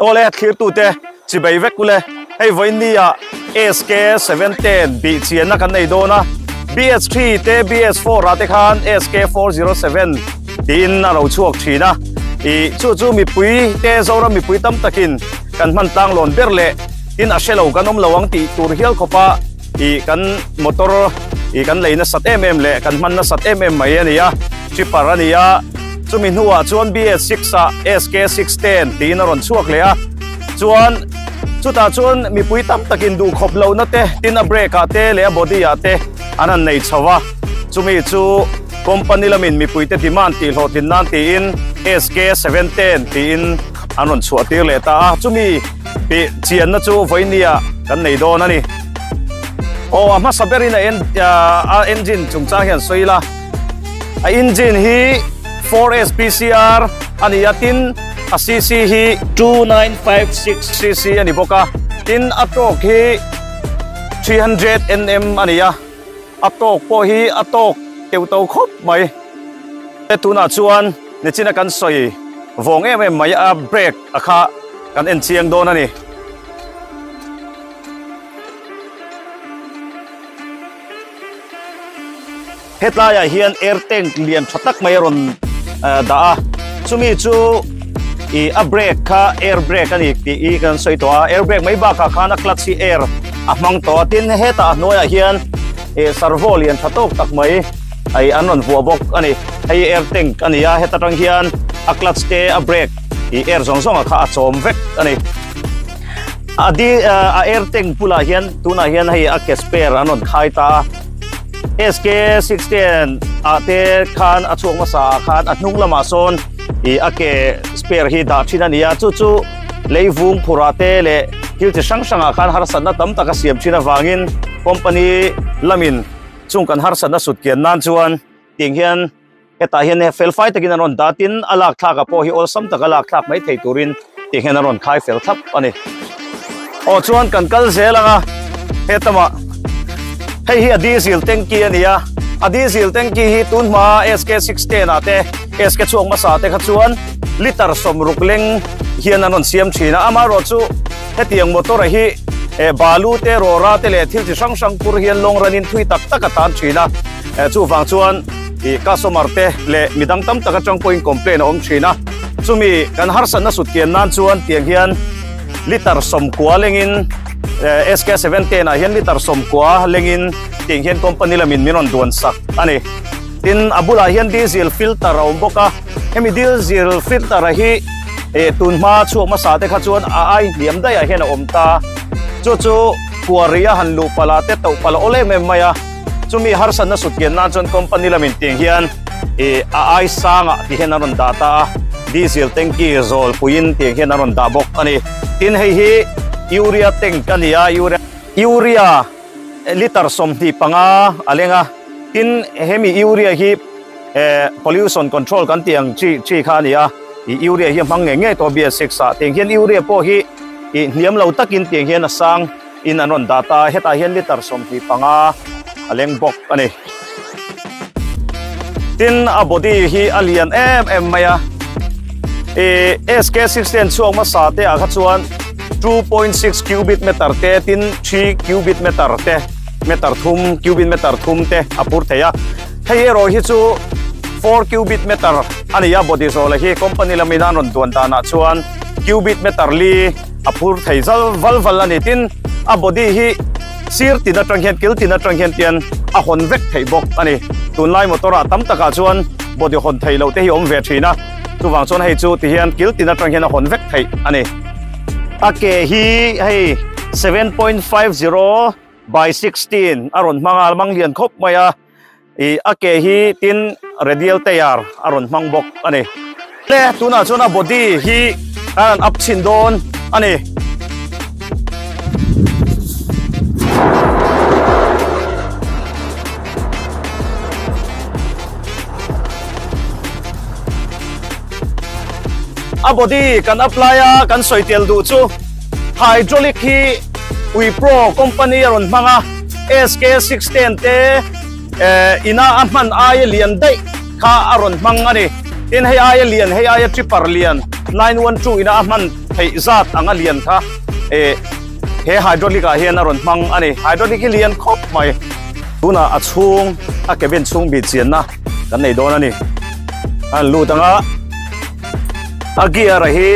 Awle thlirtute chibei vek ule hei vawiin ah SK 710 bih chianna kan nei dawn a BS3 te BS4 ah te khan SK 407 tiin a lo chhuak thin a ih chu chu mipui te Zoram mipui tam takin kan hman tlang lawn ber leh tin a hrelo kan awm lo ang tih tur hial khawpa ih kan motor ih kan lei nasat em em leh kan hman nasat em em mai a ni a tripper a ni a chumi hnuah chuan BS6 ah SK610 tiin a rawn chhuak leh a chuan chutah chuan mipui tam takin duh khawp lohna te tin a brake ah te leh a body ah te an han nei chho a chumi chu company lamin mipui te demand tih hlawhtlin nan tiin SK710 tiin an rawn chhuah tir leh ta a chumi Tih chianna chu vawinia kan nei dawn a ni. Aw a hmasa berin a en a engine chungchang hian sawi ila. A engine hi 4S PCR a ni a tin a cc hi 2956 cc a ni bawk a. Tin a torque hi 300 nm a ni a. A torque pawh hi a torque teuh to khawp mai. Tunah chuan nichina kan sawi vawng em em mai a brake a kha kan en chiang dawn a ni. Hetlaiah hian air tank lian tha tak mai a rawn dah a, chumi chu ih a brake kha air brake a ni tih hi kan sawi tawh a, air brake mai bakah khan a clutch hi air a hmang tawh a, tin hetah a hnuaiah hian ih servo lian tha tawk tak mai hei an rawn vuah bawk a ni, hei air tank a ni a, heta tang hian a clutch te a brake ih air zawng zawng ah kha a chawm vek a ni. A di a air tank bulah hian tunah hian hei a ke spare an rawn khai ta a, SK 16 ah te khan a chhuak hmasa ah khan a hnung lamah sawn ih a ke spare hi dah thin a ni a, chu chu leivung phurh ah te leh thil chi hrang hrang ah khan harsatna tam tak a siam thin avangin company lamin Chung kan harsatna sut kian nan chuan tiang hian hetah hian fel fai takin an rawn dah tin a lak thlak ah pawh hi awlsam taka lak thlak mai thei turin tiang hian an rawn khai fel thlap a ni. Aw chuan kan kal zel ang a hetamah hei hi a diesel tanky a ni a, a diesel tanky hi tun hma SK 610 ah te SK chhuak hmasa te kha chuan liter 60 leng hian an rawn siam thin a, amaherawhchu Hetiang motor a hi eh balu te rawra te leh thil chi hrang hrang pur hian long run in thui tak tak a tan thin a, eh chuvang chuan ih customer te leh midang tam tak atang pawhin complain a awm thin a, chumi kan harsatna sut kian nan chuan tiang hian liter 90 lengin eh SK 710 ah hian liter 90 lengin tiang hian company lamin min rawn duan sak a ni. Tin a bulah hian diesel filter a awm bawk a, hemi diesel filter a hi eh tun hma chhuak hmasa te kha chuan a ai hniam daih ah hian a awm ta, chu chu kuari a han luh palh ah te toh palh a awl em em mai a, chumi harsatna sut kian nan chuan company lamin tiang hian eh a ai sang ah ti hian an rawn dah ta a, diesel tanky zawl puiin tiang hian an rawn dah bawk a ni. Tin hei hi urea tank a ni a, urea urea. Liter 25 a leng a, tin hemi urea hi eh pollution control kan tih ang chi chi kha a ni a, ih urea hi a hmang ngei ngei tawh BS6 ah tiang hian urea pawh hi ih hniam lo takin tiang hian a sang in an rawn dah ta a, hetah hian liter 25 a leng bawk a ni. Tin a body hi a lian em em mai a, ih SK6 ten chhuak hmasa te ah kha chuan 2.6 cubic meter te tin 3 cubic meter te meter thum cubic meter thum te a phur thei a hei erawh hi chu 4 cubic meter a ni a body zawh hi company lamin an rawn duan danah chuan cubic meter li a phur thei zal val val a ni tin a body hi sir tin atang hian kil tin atang hian tian a hawn vek theih bawk a ni tunlai motor ah tam takah chuan body hawn theih loh te hi awm ve thin a. Chuvang chuan hei chu ti hian kil tin atang hian a hawn vek theih a ni. A ke hi hei 7.50 by 16 a rawn hmang a, a hmang lian khawp mai a. Ih a ke hi tin radial tyre a rawn hmang bawk a ni. Le tunah chuan a body hi a rawn up chhin dawn a ni. A body kan apply a kan sawi tel duh chu hydraulic hi Wipro company a rawn hmang a SK610 te eh ina a hman aia lian daih kha a rawn hmang a ni tin hei aia lian hei aia tripper lian. 912 ina a hman theih zat anga lian kha eh he hydraulic ah hian a rawn hmang a ni. Hydraulic hi lian khawp mai. Tunah a chhung a cabin chhung bih chianna kan nei dawn a ni. A han lut anga a gear hi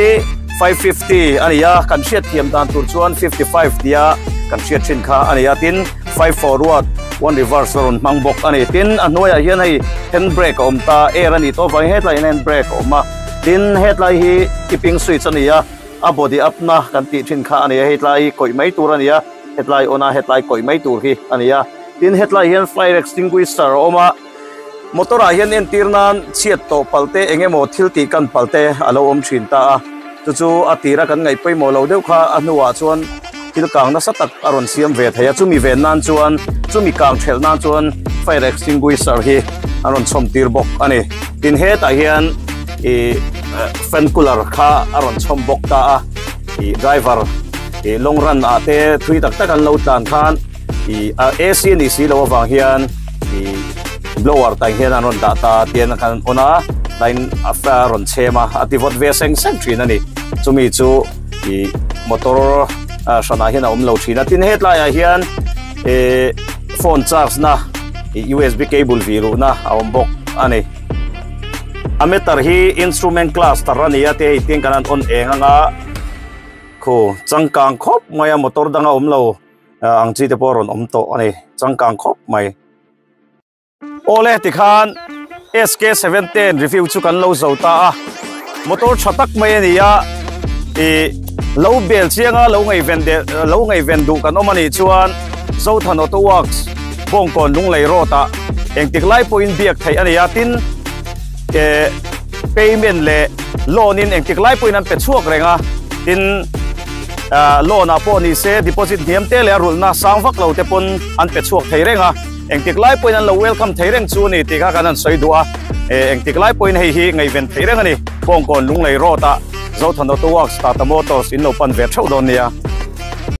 550 a ni a, kan hriat thiam dan tur chuan 55 tia kan hriat thin kha a ni a. Tin, 5 forward, 1 reverse a rawn hmang bawk a ni. Tin, a hnuaiah hian hei hand brake a awm ta, air a nih tawh avangin hetlai hian hand brake a awm a. Tin, hetlai hi keeping switch a ni a, a body up na kan tih thin kha a ni a, hetlai hi kawih mai tur a ni a, hetlai on a hetlai kawih mai tur hi a ni a. Tin, hetlai hian fire extinguisher a awm a, motor ah hian entir nan chhiat tawh palh te eng emaw thil tih kan palh te a lo awm thin ta a, chu chu a tira kan ngaih pawimawh lo deuh kha a hnuah chuan thil kang nasa tak a rawn siam ve thei a, chumi ven nan chuan chumi kang thelh nan chuan fire extinguisher hi a rawn chhawm tir bawk a ni. Tin hetah hian ih fan cooler kha a rawn chhawm bawk ta a, ih driver ih long run ah te thui tak tak an lo tlan khan ih a AC a nih si loh avang hian ih blower tah hian an rawn dah ta tian khan an on a line a rawn chhem a a ti vawt ve seng seng thin a ni chumi chu ih motor hranah hian a awm lo thin a tin hetlaiah hian ih phone charge na ih U_S_B cable vih luhna a awm bawk a ni a meter hi instrument cluster a ni a te hei tin kan han on eng anga khu changkang khawp mai a motor danga awm lo. Ang chi te pawh a rawn awm tawh a ni changkang khawp mai. Awle tikhan SK710 review chu kan lo zo ta a motor tha tak mai a ni a ih lo bel chianga lo ngaihven de lo ngaihven duh kan awm a nih chuan Zothan Auto Works Bawngkawn Lunglei Road ah engtik lai pawhin biak theih a ni a tin eh payment leh loan in engtik lai pawhin an pe chhuak reng a tin Loan ah pawh ni se deposit hniam te leh a rulhna sang vak lo te pawn an pe chhuak thei reng a, engtik lai pawhin an lo welcome thei reng chu a ni tih kha kan han sawi duh a, engtik lai pawhin hei hi ngaihven thei reng a ni. Bawngkawn Lunglei Road ah Zothan Auto Works Tata Motors in lo pan ve theuh dawn nia.